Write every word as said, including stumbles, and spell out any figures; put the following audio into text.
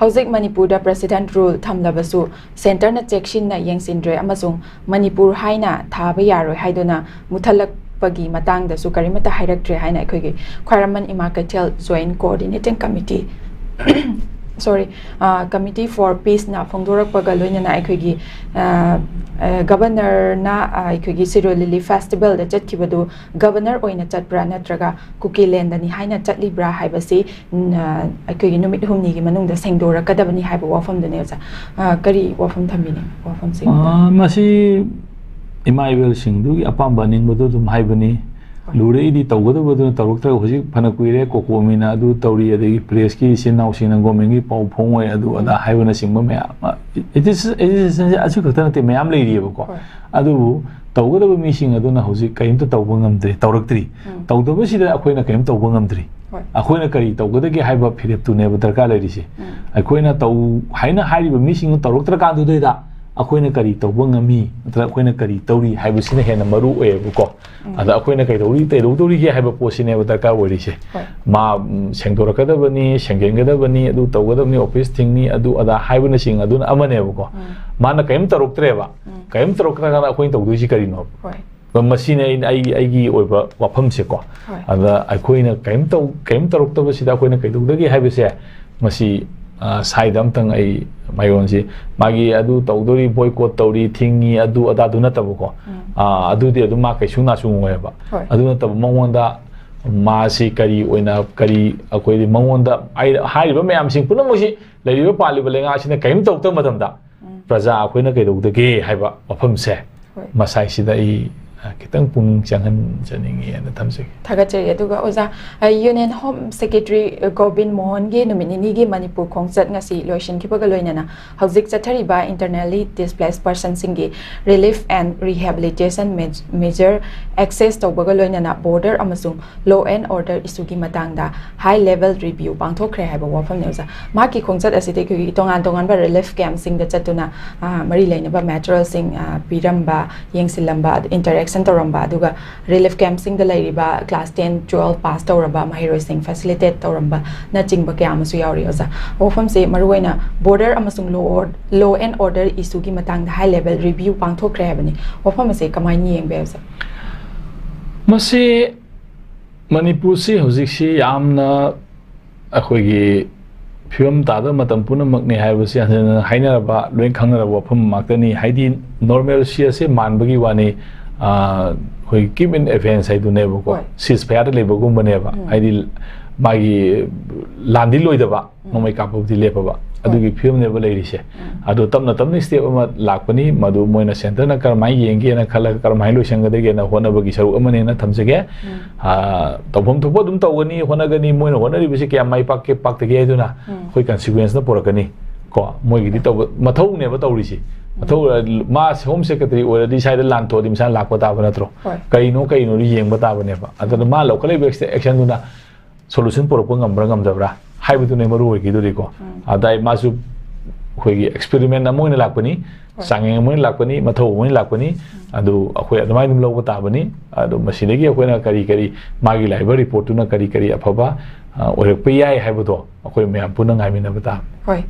ꯍꯧꯖꯤꯛ ꯃꯅꯤꯄꯨꯔꯗ President Rule ꯊꯝꯂꯕꯁꯨ centreꯅ ꯆꯦꯛꯁꯤꯟꯅ ꯌꯦꯡꯁꯤꯟꯗ꯭ꯔꯦ ꯑꯃꯁꯨꯡ ꯃꯅꯤꯄꯨꯔ ꯍꯥꯏꯅ ꯊꯥꯕ ꯌꯥꯔꯣꯏ ꯍꯥꯏꯗꯨꯅ ꯃꯨꯊꯠꯂꯛꯄꯒꯤ ꯃꯇꯥꯡꯗꯁꯨ ꯀꯔꯤꯃꯠꯇ ꯍꯥꯏꯔꯛꯇ꯭ꯔꯦ ꯍꯥꯏꯅ ꯑꯩꯈꯣꯏꯒꯤ ꯈ꯭ꯋꯥꯏꯔꯝꯕꯟ ꯏꯃꯥ ꯀꯩꯊꯦꯜ Joint Coordinating Committee, sorry, Committee for Peaceꯅ ꯐꯣꯡꯗꯣꯔꯛꯄꯒ ꯂꯣꯏꯅꯅ ꯑꯩꯈꯣꯏꯒꯤ Governorꯅ ꯑꯩꯈꯣꯏꯒꯤ ꯁꯤꯔꯣꯏ ꯂꯤꯂꯤ festivalꯗ ꯆꯠꯈꯤꯕꯗꯨ Governor ꯑꯣꯏꯅ ꯆꯠꯄ꯭ꯔꯥ ꯅꯠꯇ꯭ꯔꯒ ꯀꯨꯀꯤꯂꯦꯟꯗꯅꯤ ꯍꯥꯏꯅ ꯆꯠꯂꯤꯕ꯭ꯔꯥ ꯍꯥꯏꯕꯁꯤ ꯑꯩꯈꯣꯏꯒꯤ ꯅꯨꯃꯤꯠ ꯍꯨꯝꯅꯤꯒꯤ ꯃꯅꯨꯡꯗ ꯁꯦꯡꯗꯣꯔꯛꯀꯗꯕꯅꯤ ꯍꯥꯏꯕ ꯋꯥꯐꯝꯗꯨꯅꯤ ꯑꯣꯖꯥ꯫ ꯀꯔꯤ ꯋꯥꯐꯝ ꯊꯝꯕꯤꯅꯤꯡ ꯋꯥꯐꯝꯁꯤꯡ? ꯃꯁꯤ ꯏꯃꯥ ꯏꯕꯦꯜꯁꯤꯡꯗꯨꯒꯤ ꯑꯄꯥꯝꯕ ꯑꯅꯤꯡꯕꯗꯨ ꯑꯗꯨꯝ ꯍꯥꯏꯕꯅꯤ꯫ ꯂꯨꯔꯛꯏꯗꯤ ꯇꯧꯒꯗꯕꯗꯨꯅ ꯇꯧꯔꯛꯇ꯭ꯔꯒ ꯍꯧꯖꯤꯛ ꯐꯅ ꯀꯨꯏꯔꯦ COCOMIꯅ ꯑꯗꯨ ꯇꯧꯔꯤ, ꯑꯗꯒꯤ pressꯀꯤ ꯏꯆꯤꯟ ꯏꯅꯥꯎꯁꯤꯡꯅ governmentꯀꯤ ꯄꯥꯎ ꯐꯣꯡꯉꯣꯏ, ꯑꯗꯨ ꯑꯗꯥ ꯍꯥꯏꯕꯅꯆꯤꯡꯕ ꯃꯌꯥꯝ ꯑꯃ, it is, it is, ꯑꯁꯤ ꯈꯛꯇ ꯅꯠꯇꯦ, ꯃꯌꯥꯝ ꯂꯩꯔꯤꯑꯕꯀꯣ꯫ ꯑꯗꯨꯕꯨ ꯇꯧꯒꯗꯕ ꯃꯤꯁꯤꯡ ꯑꯗꯨꯅ ꯍꯧꯖꯤꯛ ꯀꯔꯤꯝꯇ ꯇꯧꯕ ꯉꯝꯗ꯭ꯔꯦ, ꯇꯧꯔꯛꯇ꯭ꯔꯤ꯫ ꯇꯧꯗꯕꯁꯤꯗ ꯑꯩꯈꯣꯏꯅ ꯀꯔꯤꯝ ꯇꯧꯕ ꯉꯝꯗ꯭ꯔꯤ꯫ ꯑꯩꯈꯣꯏꯅ ꯀꯔꯤ ꯇꯧꯒꯗꯒꯦ ꯍꯥꯏꯕ ꯐꯤꯔꯦꯞꯇꯨꯅꯦꯕ ꯗꯔꯀꯥꯔ ꯂꯩꯔꯤꯁꯦ꯫ ꯑꯩꯈꯣꯏꯅ ꯇꯧ ꯍꯥꯏꯅ ꯍꯥꯏꯔꯤꯕ ꯃꯤꯁꯤꯡꯗꯨ ꯇꯧꯔꯛꯇ꯭ꯔꯀꯥꯟꯗꯨꯗꯩꯗ ꯑꯩꯈꯣꯏꯅ ꯀꯔꯤ ꯇꯧꯕ ꯉꯝꯃꯤ ꯅꯠꯇ꯭ꯔꯒ ꯑꯩꯈꯣꯏꯅ ꯀꯔꯤ ꯇꯧꯔꯤ ꯍꯥꯏꯕꯁꯤꯅ ꯍꯦꯟꯅ ꯃꯔꯨ ꯑꯣꯏꯌꯦꯕꯀꯣ꯫ ꯑꯗ ꯑꯩꯈꯣꯏꯅ ꯀꯩꯗꯧꯔꯤ, ꯀꯩꯗꯧꯗꯧꯔꯤꯒꯦ ꯍꯥꯏꯕ ꯄꯣꯠꯁꯤꯅꯦꯕ ꯗꯔꯀꯥꯔ ꯑꯣꯏꯔꯤꯁꯦ꯫ ꯃꯥ ꯁꯦꯡꯗꯣꯔꯛꯀꯗꯕꯅꯤ, ꯁꯦꯡꯖꯤꯟꯒꯗꯕꯅꯤ, ꯑꯗꯨ ꯇꯧꯒꯗꯕꯅꯤ, office ꯊꯤꯡꯅꯤ, ꯑꯗꯨ ꯑꯗꯥ ꯍꯥꯏꯕꯅꯆꯤꯡ ꯑꯗꯨꯅ ꯑꯃꯅꯦꯕꯀꯣ꯫ ꯃꯥꯅ ꯀꯔꯤꯝ ꯇꯧꯔꯛꯇ꯭ꯔꯦꯕ꯫ ꯀꯔꯤꯝ ꯇꯧꯔꯛꯇ꯭ꯔꯀꯥꯟꯗ ꯑꯩꯈꯣꯏꯅ ꯇꯧꯗꯣꯏꯁꯤ ꯀꯔꯤꯅꯣ? ꯃꯁꯤꯅꯦ ꯑꯩꯅ ꯑꯩꯒꯤ ꯑꯩꯒꯤ ꯑꯣꯏꯕ ꯋꯥꯐꯝꯁꯦꯀꯣ꯫ ꯑꯗ ꯑꯩꯈꯣꯏꯅ ꯀꯔꯤꯝ ꯇꯧ ꯀꯔꯤꯝ ꯇꯧꯔꯛꯇꯕꯁꯤꯗ ꯑꯩꯈꯣꯏꯅ ꯀꯩꯗꯧꯗꯒꯦ ꯍꯥꯏꯕꯁꯦ ꯃꯁꯤ ꯁꯥꯏꯗ ꯑꯝꯇꯪ ꯑꯩ ꯃꯥꯏꯌꯣꯟꯁꯤ ꯃꯥꯒꯤ ꯑꯗꯨ ꯇꯧꯗꯣꯔꯤ, boycott ꯇꯧꯔꯤ, ꯊꯤꯡꯉꯤ, ꯑꯗꯨ ꯑꯗꯥꯗꯨ ꯅꯠꯇꯕꯀꯣ꯫ ꯑꯗꯨꯗꯤ ꯑꯗꯨꯝ ꯃꯥ ꯀꯩꯁꯨ ꯅꯥꯁꯨ ꯉꯣꯏꯑꯕ꯫ ꯑꯗꯨ ꯅꯠꯇꯕ ꯃꯉꯣꯟꯗ ꯃꯥꯁꯤ ꯀꯔꯤ ꯑꯣꯏꯅ ꯀꯔꯤ ꯑꯩꯈꯣꯏꯗꯤ ꯃꯉꯣꯟꯗ ꯍꯥꯏꯔꯤꯕ ꯃꯌꯥꯝꯁꯤꯡ ꯄꯨꯝꯅꯃꯛꯁꯤ ꯂꯩꯔꯤꯕ ꯄꯥꯜꯂꯤꯕ ꯂꯩꯉꯥꯛ ꯑꯁꯤꯅ ꯀꯔꯤꯝ ꯇꯧꯔꯛꯇꯕ ꯃꯇꯝꯗ ꯄ꯭ꯔꯖꯥ ꯑꯩꯈꯣꯏꯅ ꯀꯩꯗꯧꯗꯒꯦ ꯍꯥꯏꯕ ꯋꯥꯐꯝꯁꯦ ꯃꯁꯥꯏꯁꯤꯗ ꯑꯩ ꯈꯤꯇꯪ ꯄꯨꯛꯅꯤꯡ ꯆꯪꯍꯟꯖꯅꯤꯡꯉꯤ ꯍꯥꯏꯅ ꯊꯝꯖꯒꯦ꯫ ꯊꯥꯒꯠꯆꯔꯤ꯫ ꯑꯗꯨꯒ ꯑꯣꯖꯥ, Union Home Secretary ꯒꯣꯕꯤꯟ ꯃꯣꯍꯟꯒꯤ ꯅꯨꯃꯤꯠ ꯅꯤꯅꯤꯒꯤ ꯃꯅꯤꯄꯨꯔ ꯈꯣꯡꯆꯠ ꯉꯁꯤ ꯂꯣꯏꯁꯤꯟꯈꯤꯕꯒ ꯂꯣꯏꯅꯅ ꯍꯧꯖꯤꯛ ꯆꯠꯊꯔꯤꯕ internally displaced personꯁꯤꯡꯒꯤ relief and rehabilitation measure access ꯇꯧꯕꯒ ꯂꯣꯏꯅꯅ border ꯑꯃꯁꯨꯡ law and order issueꯒꯤ ꯃꯇꯥꯡꯗ high level review ꯄꯥꯡꯊꯣꯛꯈ꯭ꯔꯦ ꯍꯥꯏꯕ ꯋꯥꯐꯝꯅꯤ ꯑꯣꯖꯥ꯫ ꯃꯍꯥꯛꯀꯤ ꯈꯣꯡꯆꯠ ꯑꯁꯤꯗ ꯑꯩꯈꯣꯏꯒꯤ ꯇꯣꯉꯥꯟ ꯇꯣꯉꯥꯟꯕ relief campꯁꯤꯡꯗ ꯆꯠꯇꯨꯅ ꯃꯔꯤ ꯂꯩꯅꯕ materialꯁꯤꯡ ꯄꯤꯔꯝꯕ, ꯌꯦꯡꯁꯤꯜꯂꯝꯕ, interaction ꯇꯧꯔꯝꯕ, ꯑꯗꯨꯒ ꯔꯤꯂꯤꯐ ꯀꯦꯝꯞꯁꯤꯡꯗ ꯂꯩꯔꯤꯕ ꯀ꯭ꯂꯥꯁ ꯇꯦꯟ, ꯇꯨꯋꯦꯜꯐ ꯄꯥꯁ ꯇꯧꯔꯕ ꯃꯍꯩꯔꯣꯏꯁꯤꯡ ꯐꯦꯁꯤꯂꯤꯇꯦꯠ ꯇꯧꯔꯝꯕꯅꯆꯤꯡꯕ ꯀꯌꯥ ꯑꯃꯁꯨ ꯌꯥꯎꯔꯤ, ꯑꯣꯖꯥ꯫ ꯋꯥꯐꯝꯁꯦ ꯃꯔꯨꯑꯣꯏꯅ ꯕꯣꯔꯗꯔ ꯑꯃꯁꯨꯡ ꯂꯣ ꯑꯦꯟ ꯑꯣꯔꯗꯔ ꯏꯁꯨꯒꯤ ꯃꯇꯥꯡꯗ ꯍꯥꯏ ꯂꯦꯚꯦꯜ ꯔꯤꯚ꯭ꯌꯨ ꯄꯥꯡꯊꯣꯛꯈ꯭ꯔꯦ ꯍꯥꯏꯕꯅꯤ꯫ ꯋꯥꯐꯝ ꯑꯁꯦ ꯀꯃꯥꯏꯅ ꯌꯦꯡꯕ ꯌꯥꯏ, ꯑꯣꯖꯥ? ꯃꯁꯤ ꯃꯅꯤꯄꯨꯔꯁꯤ ꯍꯧꯖꯤꯛꯁꯤ ꯌꯥꯝꯅ ꯑꯩꯈꯣꯏꯒꯤ ꯐꯤꯕꯝ ꯇꯥꯗꯕ ꯃꯇꯝ ꯄꯨꯝꯅꯃꯛꯅꯤ ꯍꯥꯏꯕꯁꯤ ꯍꯟꯖꯤꯟ ꯍꯟꯖꯤꯟ ꯍꯥꯏꯅꯔꯕ, ꯂꯣꯏ ꯈꯪꯅꯔꯕ ꯋꯥꯐꯝ ꯉꯥꯛꯇꯅꯤ꯫ ꯍꯥꯏꯗꯤ normalcy ꯑꯁꯦ ꯃꯥꯟꯕꯒꯤ ꯋꯥꯅꯤ, ꯑꯥ, ꯑꯩꯈꯣꯏ keep in abeyance ꯍꯥꯏꯗꯨꯅꯦꯕꯀꯣ, ꯍꯣꯏ꯫ ceasefire ꯂꯩꯕꯒꯨꯝꯕꯅꯦꯕ꯫ ꯎꯝ꯫ ꯍꯥꯏꯗꯤ ꯃꯥꯒꯤ ꯂꯥꯟꯗꯤ ꯂꯣꯏꯗꯕ, ꯅꯣꯡꯃꯩ ꯀꯥꯞꯄꯕꯨꯗꯤ ꯂꯦꯞꯄꯕ, ꯑꯗꯨꯒꯤ ꯐꯤꯕꯝꯅꯦꯕ ꯂꯩꯔꯤꯁꯦ꯫ ꯎꯝ꯫ ꯑꯗꯣ ꯇꯞꯅ ꯇꯞꯅ step ꯑꯃ ꯂꯥꯛꯄꯅꯤ, ꯃꯗꯨ ꯃꯣꯏꯅ centreꯅ ꯀꯔꯝꯍꯥꯏꯅ ꯌꯦꯡꯒꯦꯅ ꯈꯜꯂꯒ ꯀꯔꯝꯍꯥꯏꯅ ꯂꯣꯏꯁꯟꯒꯗꯒꯦꯅ ꯍꯣꯠꯅꯕꯒꯤ ꯁꯔꯨꯛ ꯑꯃꯅꯦꯅ ꯊꯝꯖꯒꯦ꯫ ꯎꯝ꯫ ꯑꯥ, ꯇꯧꯐꯝ ꯊꯣꯛꯄ ꯑꯗꯨꯝ ꯇꯧꯒꯅꯤ, ꯍꯣꯠꯅꯒꯅꯤ, ꯃꯣꯏꯅ ꯍꯣꯠꯅꯔꯤꯕꯁꯤ ꯀꯌꯥꯝ ꯃꯥꯏ ꯄꯥꯛꯀꯦ ꯄꯥꯛꯇꯒꯦ ꯍꯥꯏꯗꯨꯅ ꯎꯝ꯫ ꯑꯩꯈꯣꯏ consequenceꯅ ꯄꯨꯔꯛꯀꯅꯤ꯫ ꯀꯣ, ꯃꯣꯏꯒꯤꯗꯤ ꯇꯧꯕ ꯃꯊꯧꯅꯦꯕ ꯇꯧꯔꯤꯁꯤ꯫ ꯃꯊꯧ, ꯃꯥ home secretary ꯑꯣꯏꯔꯗꯤ ꯁ꯭ꯋꯥꯏꯗ ꯂꯥꯟ ꯊꯣꯛꯑꯗꯤ ꯃꯁꯥ ꯂꯥꯛꯄ ꯇꯥꯕ ꯅꯠꯇ꯭ꯔꯣ? ꯍꯣꯏ꯫ ꯀꯩꯅꯣ ꯀꯩꯅꯣꯗꯣ ꯌꯦꯡꯕ ꯇꯥꯕꯅꯦꯕ꯫ ꯑꯗꯨꯅ ꯃꯥ ꯂꯧꯈꯠꯂꯛꯏꯕ action-, actionꯗꯨꯅ solution ꯄꯨꯔꯛꯄ ꯉꯝꯕ꯭ꯔꯥ ꯉꯝꯗꯕ꯭ꯔꯥ ꯍꯥꯏꯕꯗꯨꯅꯦ ꯃꯔꯨ ꯑꯣꯏꯈꯤꯗꯣꯔꯤꯀꯣ꯫ ꯎꯝ꯫ ꯑꯗꯥꯏ ꯃꯥꯁꯨ ꯑꯩꯈꯣꯏꯒꯤ experiment ꯑꯃ ꯑꯣꯏꯅ ꯂꯥꯛꯄꯅꯤ, ꯍꯣꯏ꯫ ꯆꯥꯡꯌꯦꯡ ꯑꯃ ꯑꯣꯏꯅ ꯂꯥꯛꯄꯅꯤ, ꯃꯊꯧ ꯑꯃ ꯑꯣꯏꯅ ꯂꯥꯛꯄꯅꯤ꯫ ꯑꯗꯨ ꯑꯩꯈꯣꯏ ꯑꯗꯨꯃꯥꯏꯅ ꯑꯗꯨꯝ ꯂꯧꯕ ꯇꯥꯕꯅꯤ꯫ ꯑꯗꯨ ꯃꯁꯤꯗꯒꯤ ꯑꯩꯈꯣꯏꯅ ꯀꯔꯤ ꯀꯔꯤ, ꯃꯥꯒꯤ ꯂꯥꯛꯏꯕ reportꯇꯨꯅ ꯀꯔꯤ ꯀꯔꯤ ꯑꯐꯕ, ꯑ, ꯑꯣꯏꯔꯛꯄ ꯌꯥꯏ ꯍꯥꯏꯕꯗꯣ ꯑꯩꯈꯣꯏ ꯃꯌꯥꯝ ꯄꯨꯟꯅ ꯉꯥꯏꯃꯤꯟꯅꯕ ꯇꯥꯕꯅꯤ꯫ ꯍꯣꯏ꯫